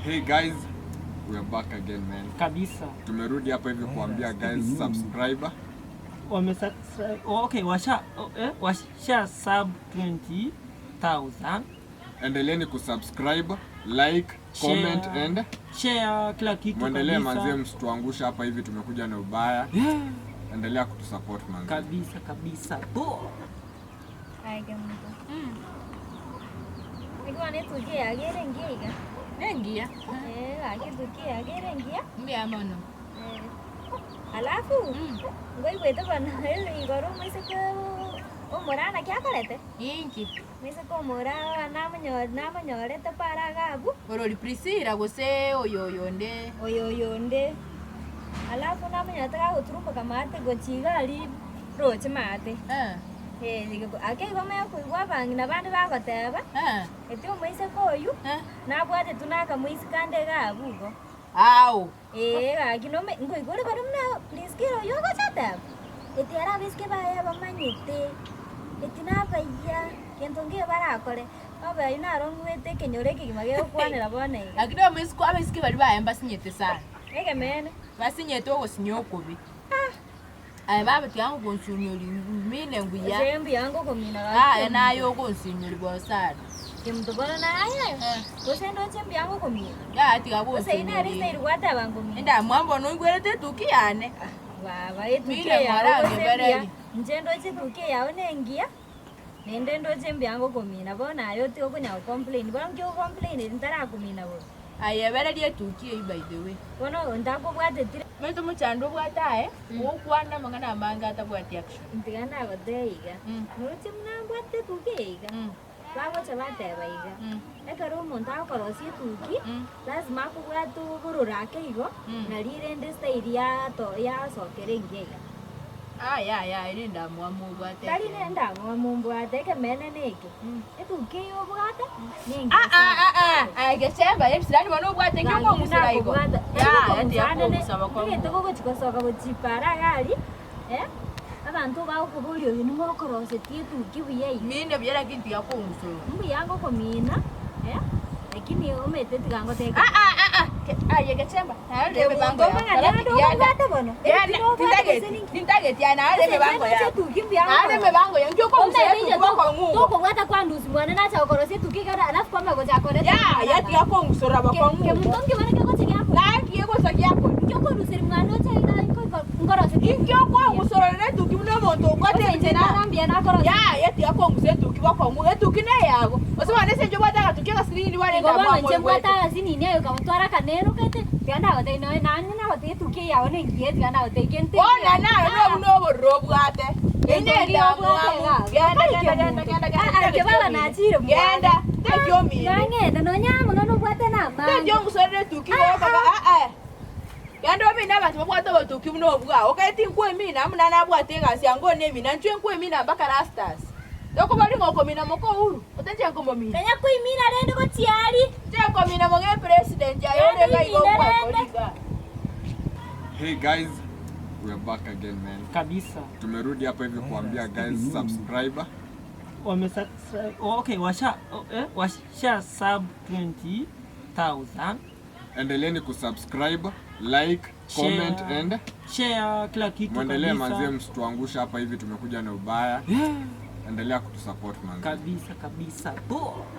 Hey guys, we are back again man. Kabisa. Tumerudi hapa hivi kuambia guys subscribe. Wame okay, washa eh, washa sub 20,000. Endeleeni kusubscribe, like, comment Share. and Share kila kitu mwendelee kabisa. manzie, msituangushe hapa hivi, tumekuja na ubaya. Yeah. Endelea kutusupport manzie. Kabisa kabisa. Bo. Aye kemunto. Ekero netuki yage ere engiya iga. Nengiya. Eh, gaki etuki yage ere engiya. Mbuya mono. Eh. Alafu, nkoigwete bono igoro omoiseke omora naki akorete? Inki? Omoiseke omora namonyo namonyorete para iga abwo. Orori Priscilla gose oyo oyonde? Oyo oyonde. Alafu namonyorete gagoturumboka maate gochia iga aria roche maate. Eh. Eh, ake igo omanye koigwa abang'ina bande bagoteba, Eh. eti omoiseke oyio, Eh. nabwatetwe na akamoiseke ande iga abwo igo. Ao. Ee, gaki nome nkoigwa ore bono buna Priscilla oyio ogocha oteba, eti ere abaiseke baye abamanyete, eti nabaiya, gento nkeiyo barakore, obe ayio naro ng'wete ekenyoro ekegima gegokwanera bono iga. Lakini omoiseke abaiseke baria baye mbasinyete sana. Ekemeene. Basinyete ogosinya okobe. Aye baba tiga ngogonsunyori mine mbuya. Ase mbuya ngokomina gaki. Aye naye ogonsunyori bono sana. Kemunto bono naye Eh. gose ndoche mbuya ngokomina. Yaya tiga Gose eyio nere gonsunyori. style gwateba ngomina. Endamwamu bono oigwerete etuki yane. Baba etuki Mine eyao mwarange gose mbuya. bereri. Inche ndoche etuki eyao nengiya naende ndoche mbuya ngokomina bono aye otige okonya go complain bono nki ogo complain eri ntarakomina bobe. Aye ebereria etuki eyio by the way. Bono ntakobwateti. Omanyete omochando obwate aye, ogokwana amang'ana amange atabwati action. Tiga ndagotebia iga, noroche buna mbwate etuki eye iga, bagocha bateba iga, ekero omonto agokorosia etuki, lazima akobwate obororo ake igo, nari rende style yato yasokera engiya iga. Yaya yaya ere endamwamu obwate Tari ekeene. nendamwamu mbwate, ekemeene neke, etuki eye obwate, nengiya Ah, ah, sana. ah, ah, aye gechemba ebisirani bono obwate nki okong'usera igo? Yaya tiga kong'usa bokong'u. Egento gogochi gosoka gochia ipara iga aria, eh, abanto bagokoboria oyo ning'o okorosetie etuki buya iga. Mine buya lakini tiga kong'usora. Mbuya ngokomina, eh, lakini omanyete tiga ngotebie Ah, ah, ah, ah, ke- aye gechemba narorire emebango Kemunto yao. omong'ani ande Genda. okobwate bono, Genda, etuki nobwate gose tintageti, ninki? tintageti aye narorire emebango yao. Etuki mbuya Narorire ngokora. emebango yao, nki okong'usera etuki bokong'u igo? Tokobwata kwandusi mwane nacha gokorosia etuki ekero alafu kwamanya gocha koreta Yaya tiga kong'usorora bokong'u igo. Kemunto nki bono kegocha giakora? Naki egocha giakora? Nki okoruseria mwane oche iga nkorosia Inki okwang'usororera etuki buna omonto okwate inche na mbuya nakorosia. Yaya tiga kong'usa etuki bokong'u, etuki neyago. Gose bono ase inche obwate agatuki agasinini Igo bono inche mbwate agasinini aye okabotwara akaneno gete, tiga ndagotebia nonya nanye nagotebia etuki eye yao nengiya tiga ndagotebia kende Bono naro nobuna obororo obwate. Gento Inde ngiya obwate endamwamu. iga abwo. Genda, Tari genda, kemonto. genda, genda, genda, Ah, ah, tari ekio baba kiomino. nachire mwane. Genda, tari kiomino. Tiga ng'ende nonya amo nonya obwate na amange. Tari ong'usorere etuki gokoba, ah, ah. Genda omine abanto babwate obotuki buna obwao. Okae tinkwemina amo nane abwate egasi ango one emina, inchwe nkwemina mpaka Rastus. Tokobori ng'a okomina moka Uhuru, gose inche nkomomina. Kanya koimina rende gochia aria. Inche nkomina moka epresident aye ore Rende iga iga oimine okwekora rende. igaa. Hey guys, we are back again man. Kabisa. Tumerudi hapa hivi kuambia guys subscribe. Wame okay, washa eh, washa sub 20,000. Endeleeni kusubscribe, like, comment Share. and Share kila kitu mwendelee kabisa. manzie, msituangushe hapa hivi, tumekuja na ubaya. Yeah. Endelea kutusupport manzie. Kabisa kabisa. Bo.